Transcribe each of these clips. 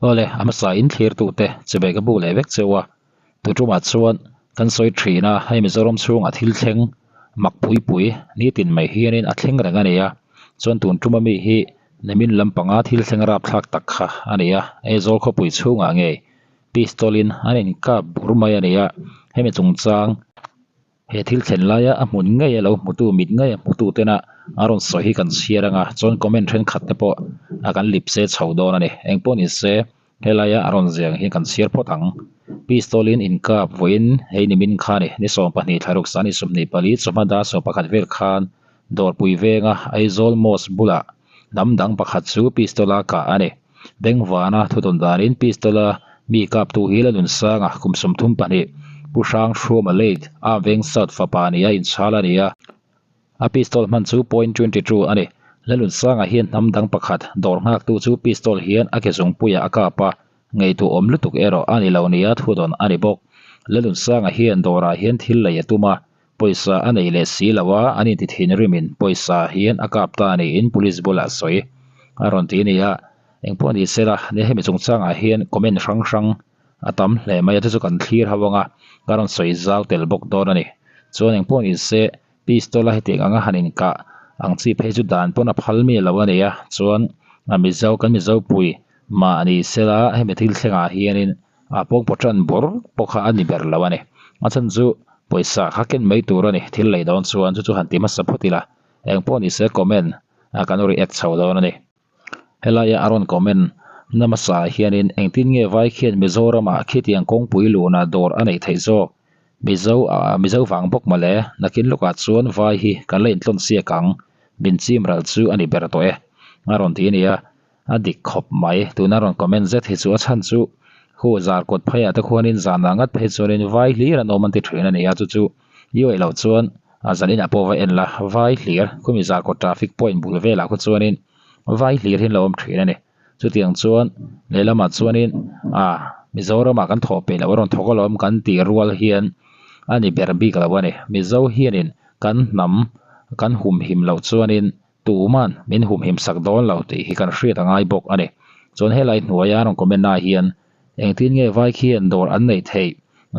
Awle, a hmasa in thlirtute chebei ka buk leh vek cheu a, tu tumah chuan kan sawi thin a, hei Mizoram chhungah thil thleng mak pui pui nitin mai hianin a thleng reng a ni a, chuan tun tuma mi hi nimin lampanga thil thleng rapthlak tak kha a ni a, Aizawl khawpui chhungah ngei pistol in an inkap bur mai a ni a, hemi chungchang. He thil thlen laia a hmun ngei a lo hmutu mit ngei a hmutu tena a rawn sawi hi kan chhiar anga chuan comment thenkhat te pawh a kan lip se chho dawn a ni. Engpawh ni se helaia a rawn ziah ang hian kan chhiar phawt ang. Pistol in inkap vawiin hei nimin kha a ni. Ni 12 thla ruk sani 24 chawhma dar 11 vel khan Dawrpui venga Aizawl Mosque bulah hnam dang pakhat chu pistol a kah a ni. Bengvana thutawn danin pistol a mi kaptu hi la nunsanga kum 32 Pu Hrang Hruama late a veng South fapa nia inchhal a ni a. A pistol hman chu point 22 a ni. La nunsanga hian hnam dang pakhat dawr nghaktu chu pistol hian a ke zungpuiah a kap a, ngaihtuah awm lutuk erawh a ni lo nia thutawn a ni bawk. La nunsanga hian dawrah hian thil lei a tum a, pawisa a nei leh si lo a, an inti thinrimin pawisa hian a kap ta niin police bulah sawi a rawn ti a ni a, engpawh ni sela ni hemi chungchangah hian comment hrang hrang a tam hle mai a, chu chu kan thlir ho anga ka rawn sawi zau tel bawk dawn a ni. Chuan engpawh ni se pistol a hetiang anga han inkah ang chi phei chu dan pawn a phal mi lo a ni a, chuan a Mizo kan Mizo pui mah ni sela hemi thil thlengah hianin A pawngpaw tan bawr pawh kha a ni ber lo a ni. A chhan chu pawisa kha ken mai tur a ni. Thil lei dawn chuan chu chu han ti hmasa phawt ila. Eng pawh ni se comment a kan react chho dawn a ni. Helaia a rawn comment na hmasa ah hianin engtin nge vai khian Mizoramah khitiang kawngpui luhna dawr a neih theih zawk? Mizo ah Mizo vang bawk mawle. Nakin lawkah chuan vai hi kan la intlawn siak ang. Min chim ral chu a ni ber tawh e. A rawn ti a ni a. A dik khawp mai. Tuna rawn comment zet hi chu a chhan chu hu zar kawt pheiah te khuanin zanah ngat phei chuanin vai hlir an awm an ti thin a ni a, chu chu i awih loh chuan a zan inah pawh va en la, vai hlir khumi zar kawt traffic point bul velah khu chuanin vai hlir hi an lo awm thin a ni. Chutiang chuan lehlamah chuanin a Mizoramah kan thawh peih loh a rawn thawk alawm kan tih rual hian a ni ber bik lo a ni. Mizo hianin kan hnam kan humhim loh chuanin Tuman min humhim sak dawn lo tih hi kan hriat a ngai bawk a ni. Chuan helai hnuaia rawn comment ah hian engtin nge vai khian dawr an neih theih?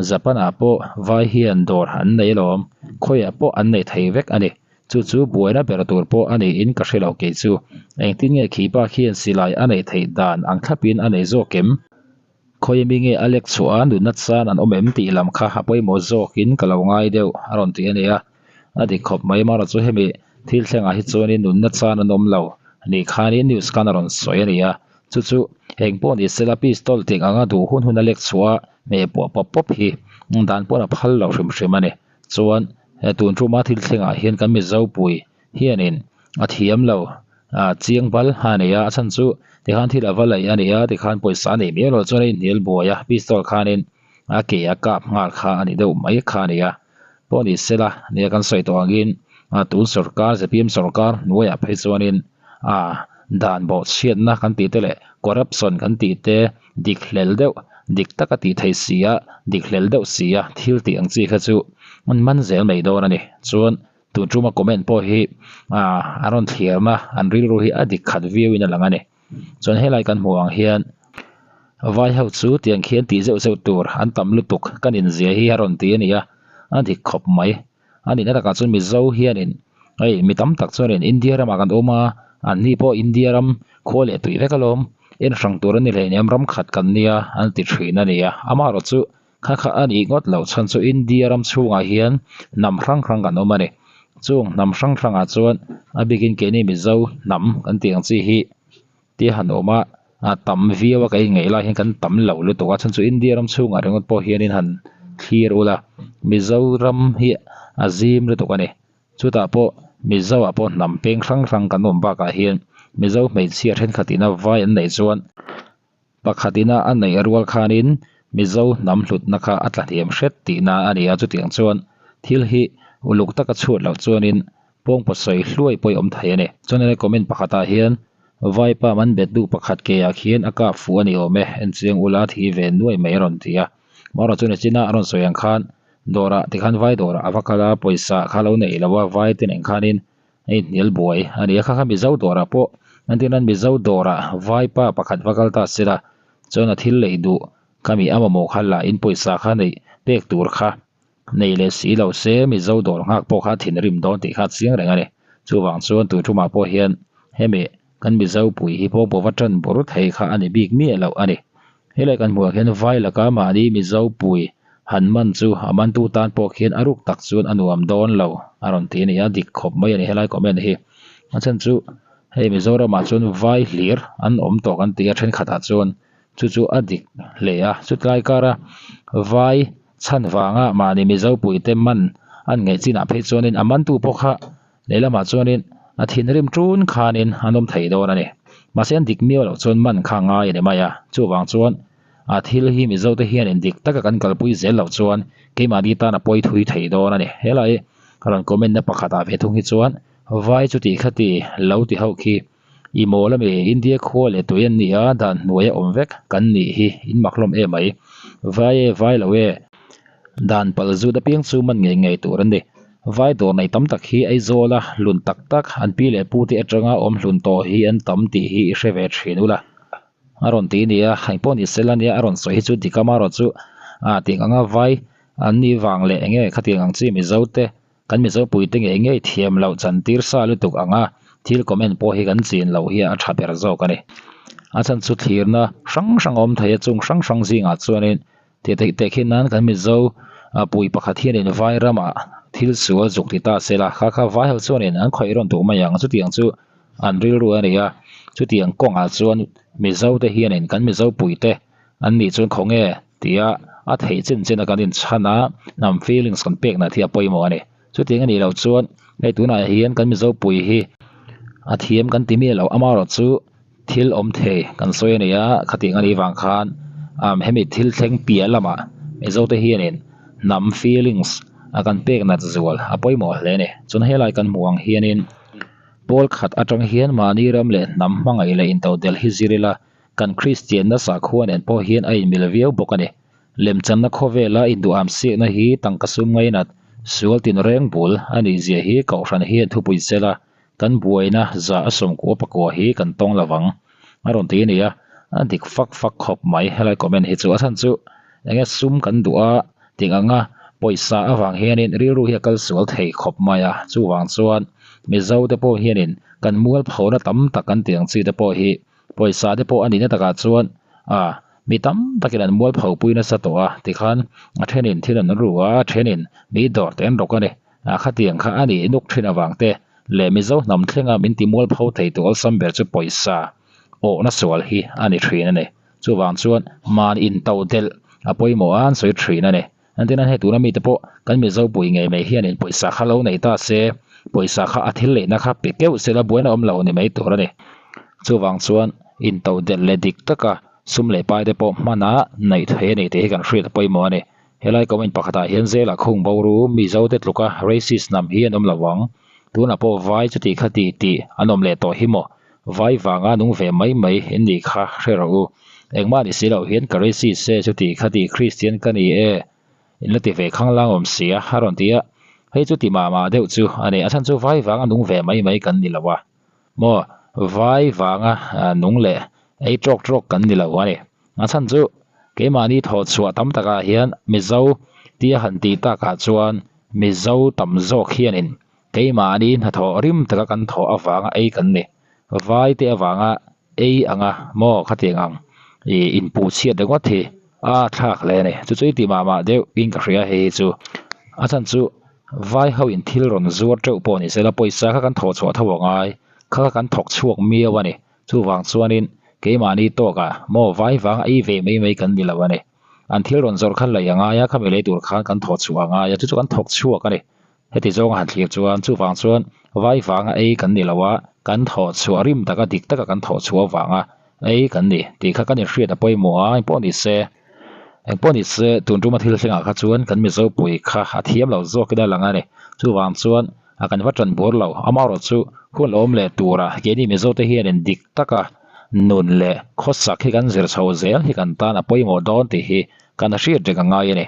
Japan ah pawh vai hian dawr an nei alawm, khawiah pawh an nei thei vek a ni. Chu chu buaina ber tur pawh a niin ka hre lo kei chu. Engtin nge khipa khian silai a neih theih dan ang thlapin a nei zawk em? Khawi mi nge a lek chhuah a nunna chan an awm em tih lam kha a pawimawh zawkin ka lo ngai deuh a rawn ti a ni a. A dik khawp mai marawh chu hemi thil thlengah hi chuanin nunna chan an awm lo nih khanin news khan a rawn sawi a ni a. Chu chu eng pawh ni sela pistol tih anga duh hun hun a lek chhuah a hmeh puah pawp pawp hi dan pawn a phal lo hrim hrim a ni. Chuan he tun tuma thil thlengah hian kan Mizopui hianin a thiam lo ah chiang bal a ni a, a chhan chu tikhan thil a va laih a ni a, tikhan pawisa a neih miau loh chuan a inhnial buai a, pistol khanin a ke a kap nghal kha a ni deuh mai kha a ni a, pawh ni sela nia kan sawi tawh angin ah tun sawrkar zpm sawrkar hnuaiah phei chuanin ah dan bawhchhiatna kan tih te leh corruption kan tih te dik hlel deuh dik taka tih theih si a dik hlel deuh si a thil tih ang chi kha chu an man zel mai dawn a ni chuan. Tun tuma comment pawh hi ah an rawn thliarna an rilru hi a dik khat viau in a lang a ni. Chuan helai kan hmuh ang hian vai ho chu tiang khian tih zeuh zeuh tur an tam lutuk kan inzia hi a rawn ti a ni a, a dik khawp mai. A nihna takah chuan Mizo hianin hei mi tam tak chuanin India ramah kan awm a, anni pawh India ram khua leh tui vek alawm, en hrang tur an ni hleinem ram khat kan nia an ti thin a ni a, amaherawhchu Kha kha a nih ngawt loh chhan chu India ram chhungah hian hnam hrang hrang kan awm a ni. Chung hnam hrang hrangah chuan a bikin keini Mizo hnam kan tih ang chi hi ti han awm a, a tam viau a ka inngaih lai hian kan tam lo lutuk a chhan chu India ram chhungah ringawt pawh hianin han thlir ula Mizoram hi a zim lutuk a ni. Chutah pawh Mizo ah pawh hnam peng hrang hrang kan awm bakah hian Mizo hmeichhia thenkhatin a vai an neih chuan Pakhat ina a neih rual khanin Mizo hnam hlutna kha a tla hniam hret tihna a ni a, chutiang chuan thil hi uluk taka chhuat loh chuanin pawngpaw sawi hluai pawh i awm thei a ni. Chuan ele comment pakhatah hian Vaipa man bet duh pakhat keah khian a kap fuh a ni awm e, enchiang ula thi ve nuai mai a rawn ti a. Marawh chuan Echina a rawn sawi ang khan dawrah tikhan vai dawrah a va kal a, pawisa kha lo neih lo a, vai te nen khanin A inhnial buai a ni a, kha kha Mizo dawrah pawh entirnan Mizo dawrah vaipa pakhat va kal ta se la, Chuan a thil lei duh kha mi a mamawh kha la in pawisa kha neih pek tur kha nei leh si lo se Mizo dawr nghak pawh kha thinrim dawn tih kha a chiang reng a ni. Chuvang chuan tui thumah pawh hian hemi kan Mizo pui hi pawh pawh va tan bur thei kha a ni bik miah loh a ni. Helai kan hmuh ah khian vai laka mahni Mizo pui han man chu a mantu tan pawh khian a ruk tak chuan a nuam dawn lo a rawn ti a ni a, dik khawp mai a ni helai comment hi. A chhan chu hei Mizoramah chuan vai hlir an awm tawh kan ti a thenkhatah chuan chu chu a dik hle a, chutlai kara vai chhan vanga mahni Mizo puite man an ngaih chinah phei chuanin a mantu pawh kha lehlamah chuanin a thinrim tun khanin an awm thei dawn a ni. Mahse an dik miau loh chuan man kha ngai a ni mai a, chuvang chuan a thil hi Mizo te hianin dik taka kan kalpui zel loh chuan keimahni tan a pawi thui thei dawn a ni. Helai rawn comment na pakhatah ve thung hi chuan vai chu tih kha ti lo ti ho khi I mawl ami, India khua leh tui an ni a, dan hnuai a awm vek kan nih hi in mak hlawm em mai. Vai e, vai lo e. Dan pal zut apiang chu man ngei ngei tur an ni. Vai dawr nei tam tak hi Aizawl a hlun tak tak, an pi leh pu te atanga awm hlun tawh hi an tam tih hi i hre ve thin ula. A rawn ti nia, engpawh ni sela nia a rawn sawi hi chu dik amarawh chu a tih ang anga vai an nih vang leh enge khatiang ang chi Mizo te Kan Mizopuite ngei ngei thiam loh chantir sa lutuk anga thil comment pawh hi kan chin loh hi a tha ber zawk a ni. A chhan chu thlirna hrang hrang a awm thei a, chung hrang hrang zingah chuanin tih theih teh khin nan kan Mizo pui pakhat hianin vai ramah thil sual zuk ti ta se la, kha kha vai ho chuanin an khawih rawn duh mai ang, chutiang chu an rilru a ni a, chutiang kawngah chuan Mizote hianin kan Mizopuite an nih chuan khawnge tia a theih chin chin a kan inchhan a, hnam feelings kan pek nat hi a pawimawh a ni. Chutiang a nih loh chuan hei tunah hian kan Mizo pui hi a thiam kan ti miah loh amaherawh chu thil awm thei kan sawi a ni a, khatiang a nih vang khan hemi thil thleng piah lamah Mizo te hianin hnam feelings a kan pek nat zual a pawimawh hle a ni. Chuan helai kan hmuh ang hianin pawl khat atang hian mahni ram leh hnam hmangaih leh intodelh hi zir ila Kan Kristianna sakhua nen pawh hian a inmil viau bawk a ni. Lemchanna khawvela induham siakna hi tangka sum ngainat, sual tinreng bul a nih zia hi Kohhran hian thupui sela kan buaina za a sawmkua pakua hi kan tawng lo vang a rawn ti a ni a, a dik fak fak khawp mai helai comment hi chu. A chhan chu enge sum kan duh a tih anga pawisa avang hianin rilru hi a kal sual thei khawp mai a, chuvang chuan Mizo te pawh hianin kan mualphona tam tak kan tih ang chi te pawh hi Pawisa te pawh a nihna takah chuan a mi tam takin an mual pho pui nasa tawh a tikhan a thenin thil an ru a, a thenin mi dawr te an rawk a ni. A khatiang kha a nih nuk thin avang te leh Mizo hnam thlenga min ti mual pho thei tu awlsam ber chu pawisa awhna sual hi a ni thin a ni. Chuvang chuan mahni into delh a pawimawh a an sawi thin a ni. Entirna hei tuna mite pawh kan Mizo pui ngei mai hianin pawisa kha lo nei ta se, pawisa kha a thil leihna kha pe keuh sela buaina awm lo ni mai tur a ni. Chuvang chuan intodelh leh dik taka sum leh pai te pawh hmana neih theih a ni tih hi kan hriat a pawimawh a ni. Helai comment pakhatah hian zela khung bo ru Mizo te tluka racist hnam hi an awm lo ang. Tunah pawh vai chuti kha ti tih an awm leh tawh hi maw? Vai vanga nung ve mai mai in nih kha hre rawh u. Engmah ni si loh hian ka racist e chuti kha ti Christian ka ni e in la ti ve khanglang awm si a a rawn ti a. Hei chu ti mah mah deuh chu a ni. A chhan chu vai vanga nung ve mai mai kan ni lo a. Maw vai vanga nung leh ei trawk trawk kan ni lo a ni. A chhan chu keimahni thawhchhuah tam takah hian Mizo tia han tih takah chuan Mizo tam zawk hianin Keimahni hnathawh rim taka kan thawh avanga ei kan ni. Vai te avanga ei anga maw khatiang ang i inpuh chhiat ringawt hi a thlak hle a ni. Chu chu i ti mah mah deuh in ka hria hei hi chu. A chhan chu vai ho in thil rawn zuar teuh pawh ni sela pawisa kha kan thawh chhuah tho angai kha kha kan thawk chhuak miau a ni. Chuvang chuanin keimahni tawkah maw vai vanga ei ve mai mai kan ni lo a ni. An thil rawn zawrh kha lei angai a, khami lei tur khan kan thawh chhuah angai a, chu chu kan thawk chhuak a ni. Heti zawnga han thlir chuan chuvang chuan vai vanga ei kan ni lo a, kan thawh chhuah rim taka dik taka kan thawh chhuah avanga ei kan ni tih kha kan inhriat a pawimawh a, engpawh ni se engpawh ni se tun tuma thil thlengah kha chuan kan Mizo pui kha a thiam lo zawkin a lang a ni. Chuvang chuan a kan va tan bur lo, amaherawh chu hun awm leh tura keini Mizo te hianin dik taka nun leh khawsak hi kan zir chho zel hi kan tan a pawimawh dawn tih hi kan hriat reng a ngai a ni.